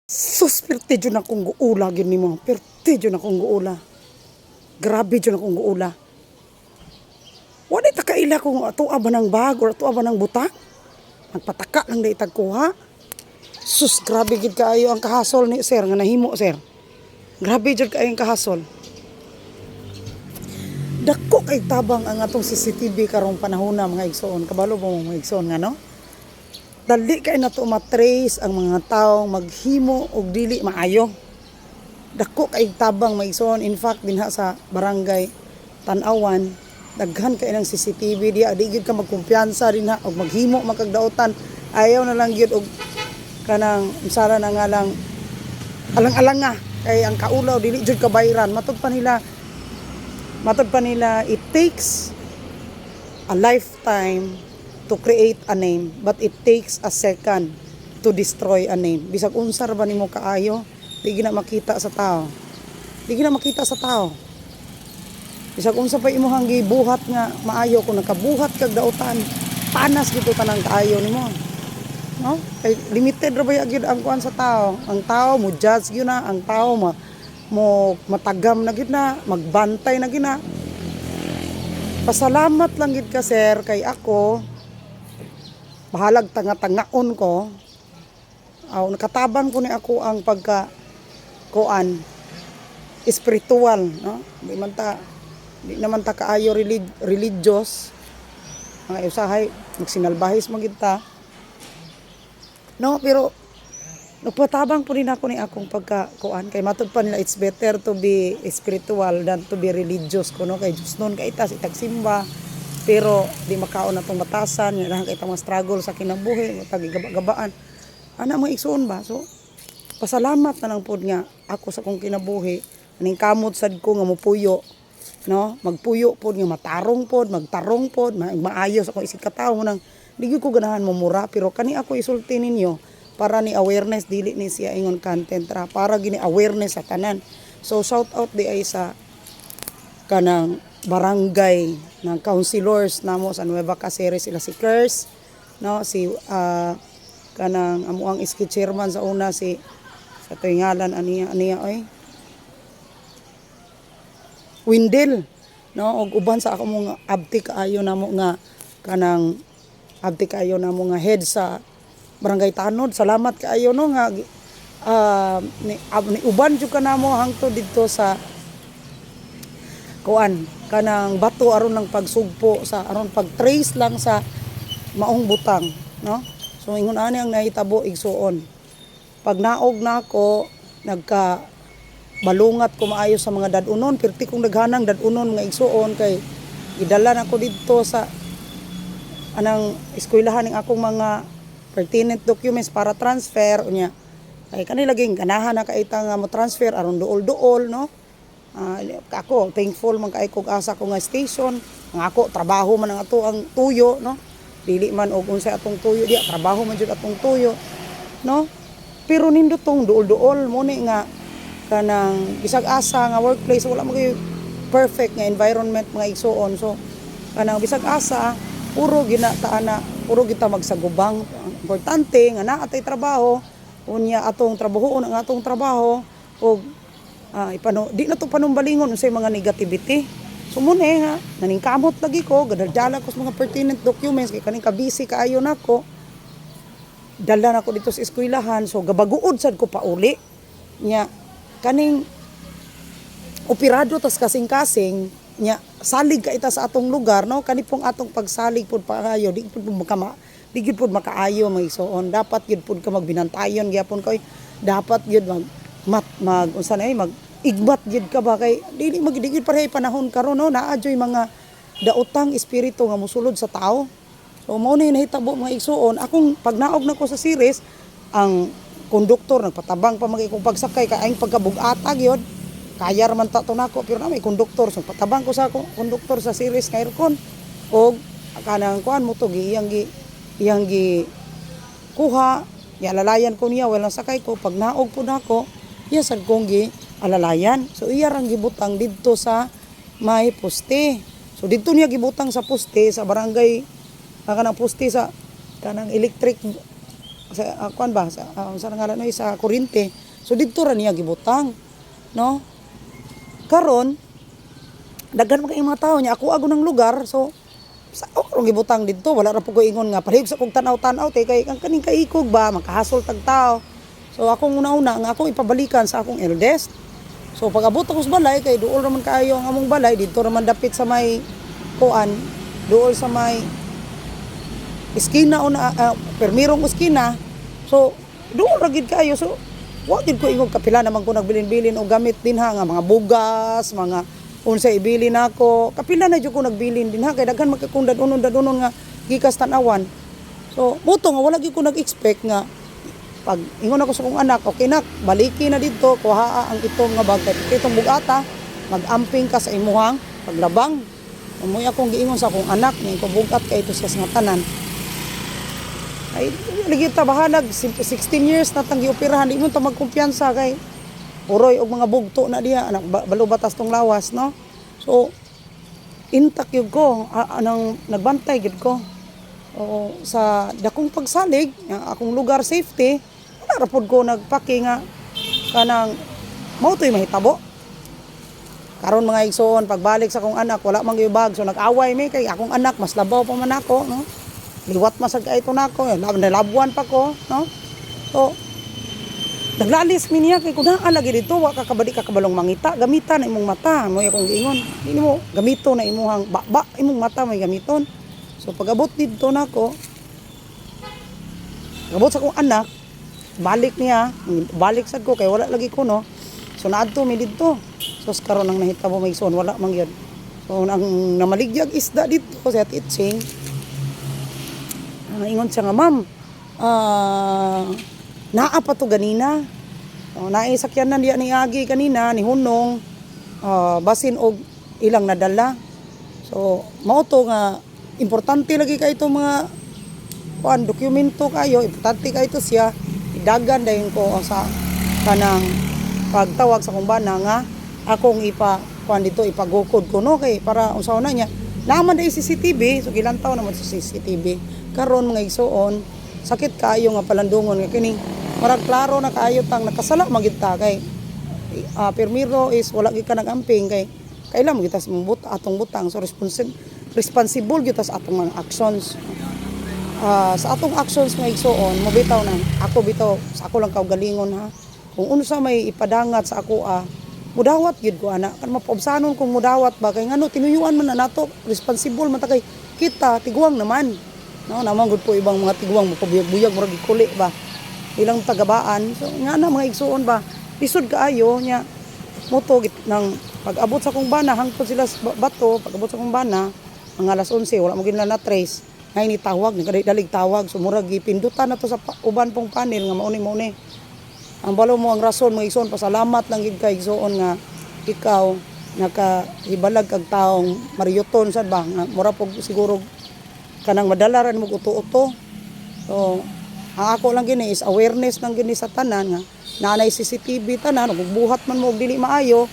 Sus, perti jud akong guula gyud nimo. Perti jud akong guula. Grabe jud akong guula. Wala ta kaila kung atoa ba ng bag or atoa ba ng butang. Nagpataka lang diay tag kuha. Sus, grabe gid kaayo ang kahasol ni sir nga nahimo, sir. Grabe jud kaayo ang kahasol. Dako kay tabang ang atong CCTV karong panahona, mga igsoon. Kabalo ba mo, mga igsoon, nga no? Dali kay nato matrace ang mga taong maghimo og dili maayo. Dako kay tabang, mga igsoon. In fact, dinha sa barangay Tan-awan, daghan kay ng CCTV diya. Di gyud ka magkumpiyansa dinha og maghimo makagdaotan. Ayaw na lang gyud og kanang unsara na nga lang alang-alang nga kay ang kaulaw dili jud kabayran. Matod pa nila, it takes a lifetime to create a name, but it takes a second to destroy a name. Bisag unsa ra ba nimo kaayo, di gina makita sa tao. Di gina makita sa tao. Bisag unsa pa imong gibuhat nga maayo, kung nakabuhat kag dautan, panas gito tanang kaayo nimo. No? Kay limited ra ba gyud ang kuan sa tao. Ang tao mo judge gyud na, ang tao mo matagam na gyud na, magbantay na gyud na. Pasalamat lang gid ka, sir, kay ako bahalag tanga-tangaon ko. Aw, nakatabang ko ni ako ang pagka kuan spiritual, no? Di naman ta kaayo religious. Mga usahay magsinalbahis man gid ta. No, pero nagpatabang po rin ako ni akong pagka kuan kay matod pa nila, it's better to be spiritual than to be religious kuno, kay Diyos nun kay tas itagsimba pero di makaon na tong batasan nga kay mga struggle sa kinabuhi, tagigaba-gabaan ana, mga igsuon ba. So pasalamat na lang pod nga ako sa akong kinabuhi aning kamot sad ko nga mopuyo, no, magpuyo pod nga matarong pod, magtarong pod, maayos ako isig katawo nang di gyud ko ganahan momura. Pero kani ako isulti ninyo para ni awareness, dili ni siya ingon content ra, para gini awareness sa tanan. So shout out di ay sa kanang barangay ng councilors namo sa Nueva Caceres, sila si Kers, no, si kanang amo ang iski chairman sa una, si sa to'y ngalan aniya aniya oy, Windel, no, og uban sa ako mong abti kaayo namo nga kanang abti kaayo namo nga head sa barangay Tanod. Salamat kaayo, no, nga ni uban jud ka namo hangtod didto sa kuan kanang bato aron lang pagsugpo sa aron pag-trace lang sa maong butang, no? So ingon ani ang nahitabo, igsuon. Pag naog nako, nagka balungat ko maayo sa mga dadunon. Pirti kong daghanang dadunon, mga igsuon, kay gidala na ko didto sa anang eskwelahan ning akong mga pertinent documents para transfer. Unya kay kanila ging ganahan na kaita nga mo transfer aron duol-duol, no? Ako thankful man kay kog asa ko nga station. Ang ako trabaho man ang ato ang tuyo, no? Dili man og unsay atong tuyo diya, trabaho man jud atong tuyo, no? Pero nindot tong duol-duol mo ni nga kanang bisag asa nga workplace, wala mo kay perfect nga environment, mga igsuon. So kanang bisag asa, puro gina na puro kita magsagubang. Ang importante nga naa tay trabaho, unya atong trabahoon ang atong trabaho og ipano di na to panumbalingon unsay mga negativity. So mo na nga naningkamot lagi ko, gadaldala ko sa mga pertinent documents kay kaning kabisi kaayo nako. Dala nako dito sa eskwelahan, so gabaguod sad ko pauli nya kaning operado tas kasing-kasing nya salig ka ita sa atong lugar, no? Kani pong atong pagsalig pud paayo, di gyud pud makaayo, mga igsoon. Dapat gyud pud ka magbinantayon gyapon koy, dapat gyud mag mat mag unsa na eh, mag igmat gyud ka ba, kay dili mag di gyud parehay panahon karon, no? Naa joy mga daotang espiritu nga mosulod sa tao. So mao na yung nahitabo, mga igsuon. Akong pagnaog na ko sa Ceres, ang konduktor nagpatabang pa mga kong pagsakay kay ang pagkabugata gyud. Kaya ra man ta to nako, pero na may konduktor, so patabang ko sa konduktor sa Ceres nga aircon og kanang kuan mo to gi iyang gi kuha, gialalayan ko niya walang sakay ko. Pag naog po nako, iya sad kong gi alalayan. So iya rang gibutang didto sa may poste. So didto niya gibutang sa poste sa barangay, kanang poste sa kanang electric. Sa kuan ba, sa sa ngalan no, sa kuryente. So didto ra niya gibutang, no? Karon daghan man kay mga tao niya, ako ago ng lugar, so sa ako rong gibutang didto. Wala ra pud ko ingon nga palihog sa kog tan-aw-tan-aw te, kay ang kaning kaikog ba, makahasol tag tao. So akong una-una nga akong ipabalikan sa akong eldest. So pag abot ako sa balay, kay duol raman kaayo ang among balay, didto raman dapit sa may kuan, duol sa may iskina o na permirong iskina. So duol ra gid kaayo. So wa gid ko ingog kapila naman ko nagbilin-bilin og gamit din ha, nga mga bugas, mga unsa ibilin nako. Kapila na jud ko nagbilin din ha, kay daghan man kay kong dadunon dadunon nga gikas tan-awan. So muto nga wala gyud ko nag-expect nga pag ingon ako sa kong anak, "Okay nak, baliki na didto, kuhaa ang itom nga bag, kay itong bugata, mag-amping ka sa imuhang paglabang." Umoy akong giingon sa akong anak, nga ko bugat kay ito siya nga tanan. Ay, lagi ta bahalag, 16 years na tang gioperahan, di mo ta magkumpiyansa kay uroy og mga bugto na diha, anak, balubatas tong lawas, no? So, intact yun ko, anang nagbantay gyud ko. O, sa dakong pagsalig, nga akong lugar safety, wala ra pod ko nagpaki nga kanang mao to'y mahitabo. Karon mga igsoon, pagbalik sa akong anak, wala man gyud bag. So nag-away mi kay akong anak mas labaw pa man ako, no? Liwat man sad kay ito nako, nalabuan pa ko, no? So naglalis mi niya kay kung naa lagi dito, wa ka kabali ka kabalong mangita, gamita na imong mata, mo akong giingon. Dili mo gamito na imuhang ba, imong mata may gamiton. So pag-abot didto nako, pag-abot sa akong anak, balik niya, balik sad ko kay wala lagi ko, no. So naadto mi didto. So karon ang nahitabo, may igsoon, wala man gyud. So ang namaligyag isda didto sa Itsing, ingon siya nga, "Ma'am, naa pa to ganina. Oh, naay sakyanan diya ni agi kanina, ni hunong, basin og ilang nadala." So mao to nga importante lagi kay itong mga kuan, dokumento kayo, importante kay ito siya. Idagan dayon ko sa kanang pagtawag sa akong bana nga akong ipa kuan dito, ipagukod ko, no, kay para unsa na niya, naman dai CCTV. So gilantaw naman sa CCTV. Karon mga igsuon, sakit kaayo nga palandungon nga kini marag klaro na kaayo tang nakasala magid ta, kay pirmiro is wala gid ka nag-amping, kay kailan mo kita sa but atong butang. So responsible, responsible gyud ta sa atong mga actions. Sa atong actions, mga igsuon, mo bitaw na ako bitaw sa ako lang kaugalingon ha, kung unsa may ipadangat sa ako, mudawat gyud ko ana kan mapaubsanon kung mudawat ba, kay ngano tinuyuan man na nato, responsible man ta, kay kita tiguang naman, no? Naman gud po ibang mga tiguang mo pabuyag-buyag, murag gikuli ba ilang tagabaan. So nga na mga igsuon ba, lisod kaayo nya moto nang pag-abot sa akong bana, hangtod sila sa bato. Pag-abot sa akong bana mga alas 11, wala mo gid na trace. Ngay ni tawag, nagdalig tawag. So murag gipindutan na to sa uban pong panel nga mauni mauni ang balo mo ang rason, mga igsoon. Pasalamat lang gid kay, igsoon, nga ikaw nakahibalag kag taong mariyuton sad ba, nga mura pog siguro kanang madala ra nimo uto-uto. So ang ako lang gini is awareness lang gini sa tanan nga naanay CCTV tanan, ug buhat man mo og dili maayo,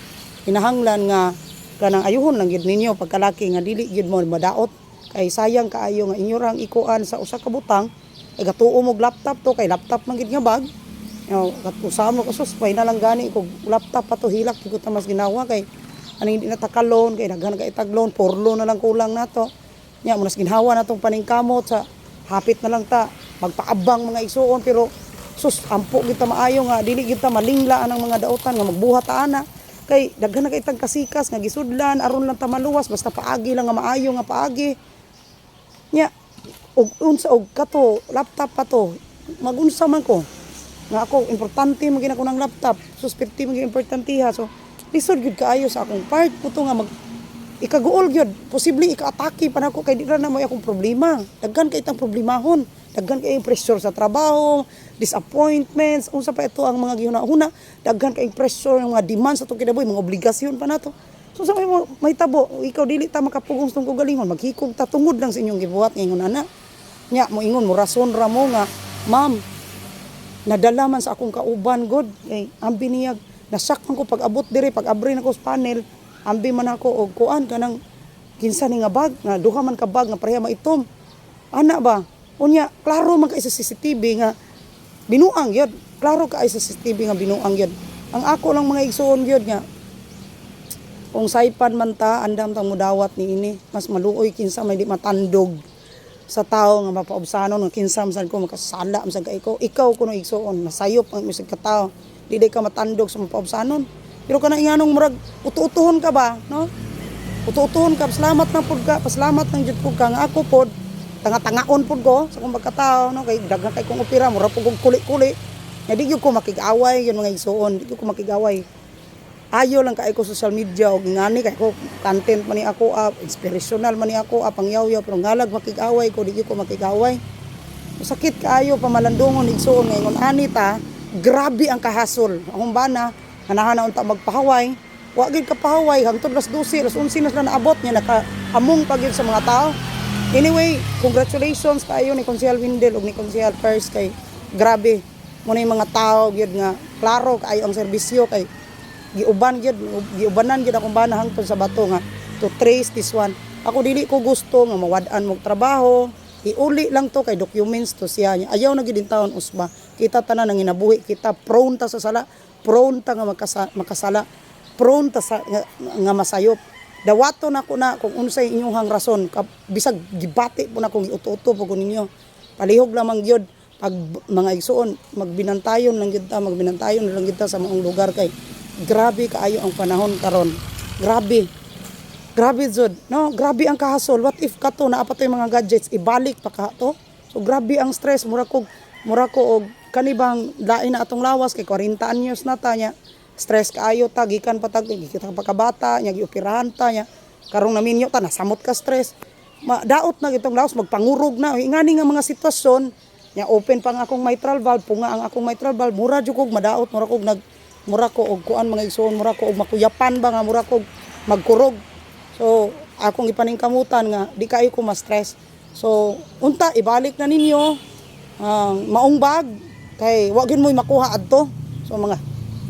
kinahanglan nga kanang ayuhon lang gid ninyo pagkalaki nga dili gid mo madaot, kay sayang kaayo nga inyo rang ikuan sa usa ka butang, kay gatuo mo og laptop to, kay laptop man gid nga bag. Yo, kat mo ko, sus, pay na lang gani kog laptop pa to, hilak gid ko ta mas ginawa, kay aning hindi natakalon, kay daghan kay taglon, porlo na lang kulang nato. Nya mo nas ginhawa na tong paningkamot sa hapit na lang ta magpaabang, mga igsuon. Pero sus, ampo kita maayo nga dili kita malingla anang mga dautan nga magbuhat ta ana, kay daghan na kay tag kasikas nga gisudlan aron lang ta maluwas, basta paagi lang nga maayo nga paagi nya. Og unsa og kato laptop pa to, magunsa man ko nga ako importante man gid ako ng laptop. So perti man gid importante ha. So lisod gyud kaayo sa akong part puto nga mag ikaguol gyud, posible ika-atake pa nako, kay di ra na mo akong problema. Daghan kay itang problemahon, daghan kay pressure sa trabaho, disappointments, unsa pa ito ang mga gihuna-huna, daghan kay pressure ng mga demands sa atong kinabuhi, mga obligasyon pa nato. So sa may may tabo, ikaw dili ta makapugong sa tong kaugalingon, maghikog ta tungod lang sa inyong gibuhat ngayon ana. Nya mo ingon mo, rason ra mo nga, "Ma'am, nadala man sa akong kauban god, kay ambi niyag nasak man ko pag abot dire, pag abri nako sa panel, ambi man ako og kuan kanang kinsa ni nga bag, nga duha man ka bag nga pareha maitom," ana ba. Unya klaro man kay sa CCTV nga Binuang gyud. Klaro kaayo sa CCTV nga binuang gyud. Ang ako lang, mga igsuon, gyud nga kung saypan man ta, andam tang mudawat ni ini. Mas maluoy kinsa may di matandog sa tao nga mapaubsanon nga kinsa man sad ko, makasala man sad kay ko. Ikaw kuno, igsuon, nasayop ang bisag ka tao, di ka matandog sa mapaubsanon. Pero kana inganong murag uto-utohon ka ba, no? Uto-utohon ka, salamat na pud ka, pasalamat nang jud pud ka nga ako pod tanga-tangaon pud ko sa akong pagkatao, no? Kay daghan kay kong opera, mura pud kong kuli-kuli nga di gyud ko makig-away yun, mga igsuon, di gyud ko makig-away. Ayo lang kay ko social media og ngani kay ko content man ni ako, inspirational man ni ako, pangyawyaw, pero ngalag makig-away ko, di gyud ko makig-away. Sakit kaayo pamalandungon, igsuon, ngayon ani ta. Grabe ang kahasol. Akong bana ganahan na unta magpahaway, wa gyud ka pahaway hangtod alas 12, alas 11 na sila naabot niya, naka among pa gyud sa mga tao. Anyway, congratulations kaayo ni Konsehal Windel ug ni Konsehal First kay grabe mo na yung mga tao gyud nga klaro kaayo ang serbisyo kay giuban gyud, giubanan gyud akong bana hangtod sa bato nga to trace this one. Ako, dili ko gusto nga mawad-an mog trabaho. Iuli lang to kay documents to siya niya. Ayaw na gyud taon usba. Kita tanan ang ginabuhi kita, prone ta sa sala, prone ta nga makasala, prone ta sa nga masayop. Dawaton ako na kung unsay inyong rason, bisag gibati po na kung giuto-uto po ko ninyo. Palihog lamang gyud pag mga igsuon, magbinantayon lang gyud ta, magbinantayon lang gyud ta sa maong lugar kay grabe kaayo ang panahon karon. Grabe. Grabe jud, no? Grabe ang kahasol. What if kato naa pa to yung mga gadgets, ibalik pa ka to? So grabe ang stress, mura ko og kani bang lain na atong lawas kay 40 anyos na ta nya. Stress kaayo ta, gikan pa tag kita pa kabata nya, gioperahan ta nya. Karong naminyo ta, nasamot ka stress. Daot na itong lawas, magpangurog na. Ingani nga mga sitwasyon nya, open pa ang akong mitral valve, punga ang akong mitral valve, mura jud kog madaot, mura kog nag mura ko og kuan, mga igsoon, mura ko og makuyapan ba nga mura kog magkurog. So, akong ipaningkamutan nga di kayo ko ma-stress. So, unta ibalik na ninyo ang maong bag kay wa gyud mo'y makuha adto. So mga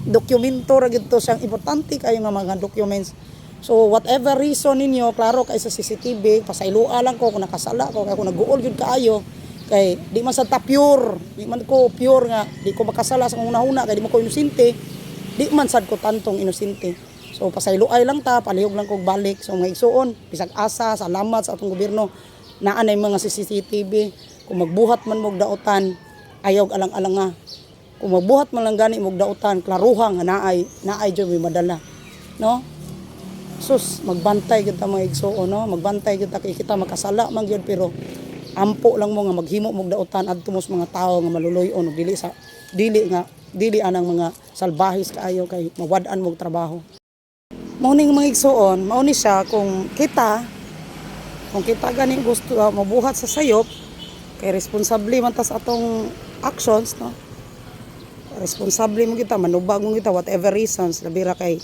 dokumento ra gyud to siyang importante kayo nga mga documents. So whatever reason ninyo, klaro kay sa CCTV, pasaylua lang ko kung nakasala ko, kay kung nag-uol gyud kaayo kay di man sa ta pure, di man ko pure nga di ko makasala sa akong hunahuna kay di man ko inosente, di man sad ko tantong inosente. So pasayloay lang ta, palihog lang kog balik. So mga igsuon, bisag asa, salamat sa atong gobyerno naa nay mga CCTV. Kung magbuhat man mog dautan, ayaw alang-alanga. Kung magbuhat man lang gani mog dautan, klaruha nga naay jud may madala. No? Sus, magbantay kita, mga igsuon, no? Magbantay kita kay kita makasala man gyud, pero ampo lang mo nga maghimo mog dautan adto mo sa mga tao nga maluluy-on ug dili sa dili nga dili anang mga salbahis kaayo kay mawad-an mog trabaho. Mao ning mga igsuon, mao ni siya kung kita gani gusto mabuhat sa sayop kay responsable man ta sa atong actions, no? Responsable mo kita, manubag mo kita whatever reasons, labi ra kay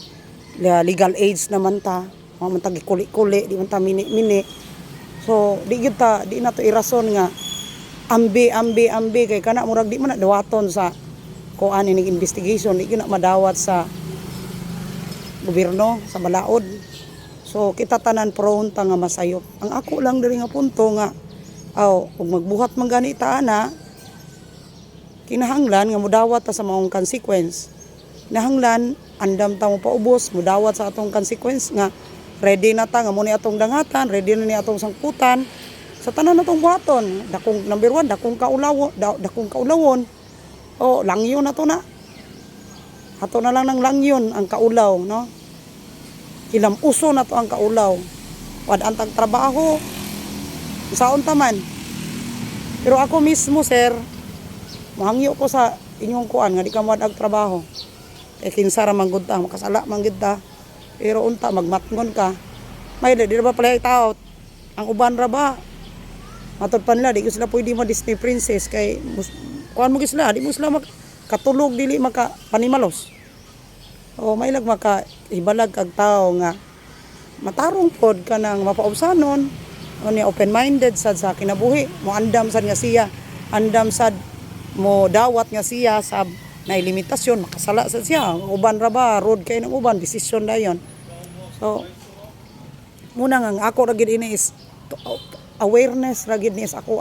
legal age naman ta, wa man ta gikuli-kuli, di man ta mini-mini. So di gyud ta, di na to irason nga ambi ambi ambi kay kana murag di man na dawaton sa kuan ining investigation, di gyud na madawat sa gobyerno sa balaod. So kita tanan prone ta nga masayop. Ang ako lang diri nga punto nga aw kung magbuhat man gani ta ana, kinahanglan nga mudawat ta sa maong consequence. Kinahanglan andam ta mo paubos, mudawat sa atong consequence nga ready na ta nga mo ni atong dangatan, ready na ni atong sangputan sa tanan natong buhaton. Dakong number one, dakong kaulawo, dakong kaulawon. O langyon na to na. Ato na lang ng langyon ang kaulaw, no? Ilam uso na to ang kaulaw. Wad-an tag trabaho. Saon ta man. Pero ako mismo, sir, mahangyo ko sa inyong kuan nga di ka moad ag trabaho. Kay kinsa ra man gud ta, makasala man gid ta. Pero unta magmatngon ka. May di ra ba pala tao? Ang uban ra ba? Matod pa nila, di ko sila pwede mo Disney princess kay kuan mo gyud sila, di mo sila katulog, dili maka panimalos. O mailag maka hibalag kag tao nga matarong pod ka nang mapaubsanon o niya, open-minded sad sa kinabuhi mo, andam sad nga siya, andam sad mo dawat nga siya sa na limitasyon, makasala sad siya. Ang uban ra ba, road kay ng uban desisyon dayon. So muna nga ang ako ra gid ini is awareness ra gid ni is ako,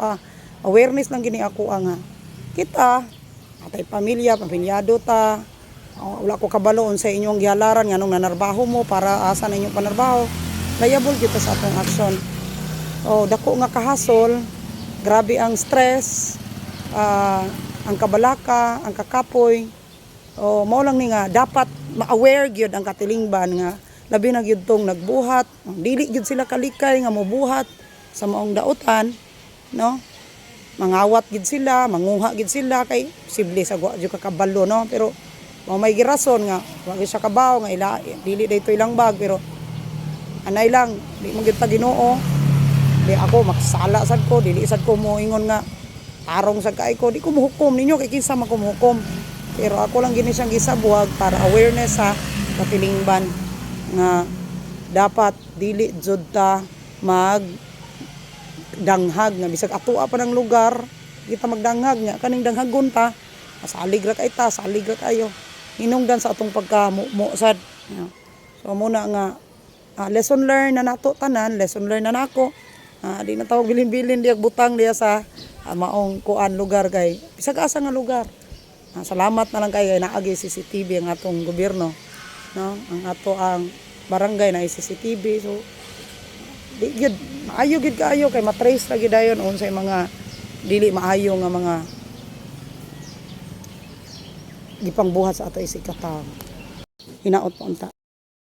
awareness lang gini ako, nga kita Atay pamilya, pamilyado ta. O, wala ko kabalo sa inyong gihalaran, nganong nanarbaho mo, para asa na inyong panarbaho. Liable kita sa atong action. O, dako nga kahasol, grabe ang stress, ang kabalaka, ang kakapoy. O, mao lang ni nga dapat ma-aware gyud ang katilingban nga labi na gyud tong nagbuhat, dili gyud sila kalikay nga mobuhat sa maong dautan, no? Mangawat gid sila, manguha gid sila kay posible sa wa jud kakabalo, no? Pero mao may girason nga wa gyud siya kabaw nga ila dili dayto ilang bag, pero anay lang di mo gyud ta Ginoo. Di ako makasala sad ko, dili sad ko moingon nga tarong sad kay ko, di ko mohukom ninyo kay kinsa man ko mohukom. Pero ako lang gini siyang gisabuag para awareness sa katilingban nga dapat dili jud ta mag danghag nga bisag atoa pa ng lugar kita magdanghag nga kaning danghagon ta, masalig ra kay ta, salig ra kayo hinungdan sa atong pagka mo sad. Yeah. So muna nga lesson learned na nato tanan, lesson learned na nako. Di na tawag bilin-bilin diag butang diya sa maong kuan lugar kay bisag asa nga lugar. Salamat na lang kay naagi CCTV ang atong gobyerno, no? Ang ato ang barangay na CCTV, so di gyud maayo gyud kaayo kay matrace ra gyud dayon unsay mga dili maayo nga mga gipangbuhat sa ato isig katawo. Hinaot pa unta.